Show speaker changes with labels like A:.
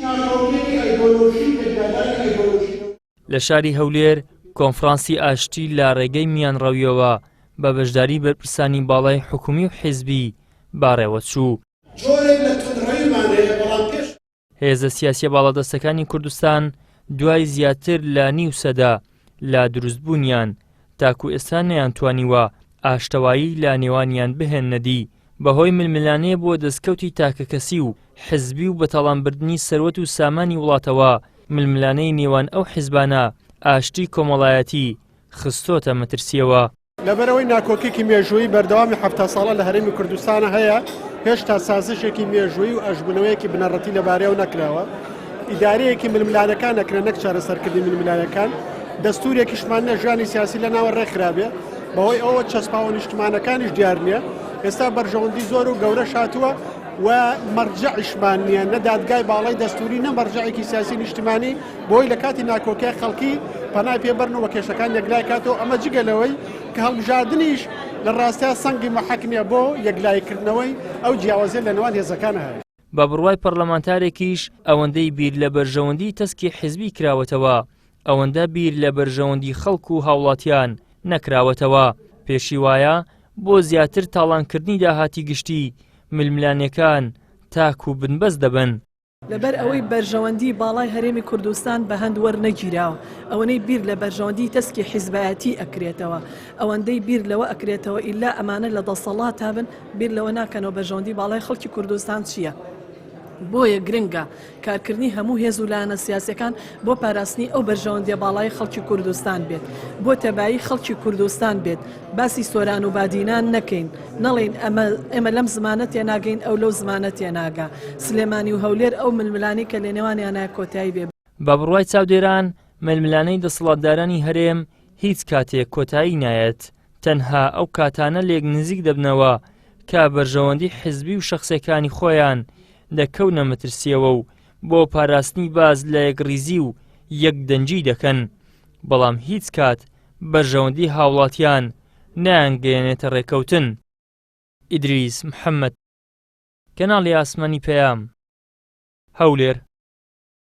A: ناکۆکییەکی ئایدۆلۆژی و پێکدادانی ئایدۆلۆژی لەو.
B: لە شاری هەولێر کۆنفرانسی ئاشتی لە ڕێگەی میانڕەوییەوە بە بەشداری بەرپرسانی باڵای حکومی و حیزبی بەڕێوەچوو.
A: جۆرێک لە توندڕەویمان هەیە، بەڵام پێش.
B: هێزە سیاسیە باڵادەستەکانی کوردستان دوای زیاتر لە نیو سەدە لە دروستبوونیان تاکو ئێستا نەیانتوانیوە ئاشتەوایی لە نێوانیان بهێننە دی بەهۆی ململانێ بۆ دەستکەوتی تاکەکەسی و حزبی و بەتاڵانبردنی سەروەت و سامانی وڵاتەوە ململانێی نێوان ئەو حزبانە ئاشتی کۆمەڵایەتی خستۆتە مەترسیەوە.
A: لەبەرئەوەی ناکۆکیی مێژوویی بەردەوامی 70 ساڵە لە هەرێمی کوردستانە هەیە، هێشتا سازشێکی مێژوویی و ئەژبوونەوەیەکی بنەڕەتی لەبارەیەوە نەکراوە. ئیدارەیەکی ململانەکان ئەکرێن نەک چارەسەرکردنی ململانەکان. دەستوورێکیشمان نیە ژیانی سیاسی لەناوە ڕێکخرابێ. بەهۆی ئەوەوە چەسپاوە نیشتمانەکانیش دیار نیە. ئێستا بەرژەوەندی زۆر و گەورەش هاتووە و مەرجەعیشمان نیە، نە دادگای باڵای دەستووری نە مەرجەعێکی سیاسی نیشتمانی بۆی لە کاتی ناکۆکیە خەڵکی پەنای پێ بەرن و کێشەکان یەکلای کاتەوە، ئەمە جگە لەوەی کە هەڵبژاردنیش لە ڕاستیا سەنگی مەحەک نیە بۆ یەکلایی کردنەوەی ئەو جیاوازیە لە نێوان هێزەکان هەیە.
B: بە بڕوای پەڕلەمانتارێکیش ئەوەندەی بیر لە بەرژەوەندی تەسکی حزبی کراوەتەوە، ئەوەندە بیر لە بەرژەوەندی خەڵک و هاوڵاتیان نەکراوەتەوە، پێشی وایە بۆ زیاتر تاڵانکردنی داهاتی گشتی ململانێکان تاکو بنبەست دەبن.
C: لەبەر ئەوەی بەرژەوەندی باڵای هەرێمی کوردستان بە هەند وەرنەگیراوە، ئەوەنەی بیر لە بەرژەوەندی تەسکی حیزبایەتی ئەکرێتەوە، ئەوەندەی بیر لەوە ئەکرێتەوە ئیلا ئەمانە لە دەسەڵاتا بن، بیر لەوە ناکەنەوە بەرژەوەندی باڵای خەڵکی کوردستان چییە. بۆیە گرنگە کارکردنی هەموو هێز و لایەنە سیاسیەکان بۆ پاراستنی ئەو بەرژەوەندیە باڵای خەڵکی کوردستان بێت، بۆ تەبایی خەڵکی کوردستان بێت، باسی سۆران و بادینان نەکەین، نەڵێین ئەمە ئێمە لەم زمانە تێناگەین ئەو لەو زمانە تێناگا، سلێمانی و هەولێر ئەو ململانێی کە لەنێوانیانایە کۆتایی بێ.
B: بە بڕوای چاودێران ململانێی دەسەڵاتدارانی هەرێم هیچ کاتێک کۆتایی نایەت، تەنها ئەو کاتانە لێک نزیک دەبنەوە کە بەرژەوەندی حزبی و شەخسیەکانی خۆیان دەکەونە مەترسیەوە و بۆ پاراستنی باس لە یەکڕیزی و یەک دەنگی دەکەن، بەڵام هیچ کات بەرژەوەندی هاوڵاتیان نایانگەیەنێتە ڕێکەوتن. ئیدریس محەمەد، کەناڵی ئاسمانی پەیام، هەولێر.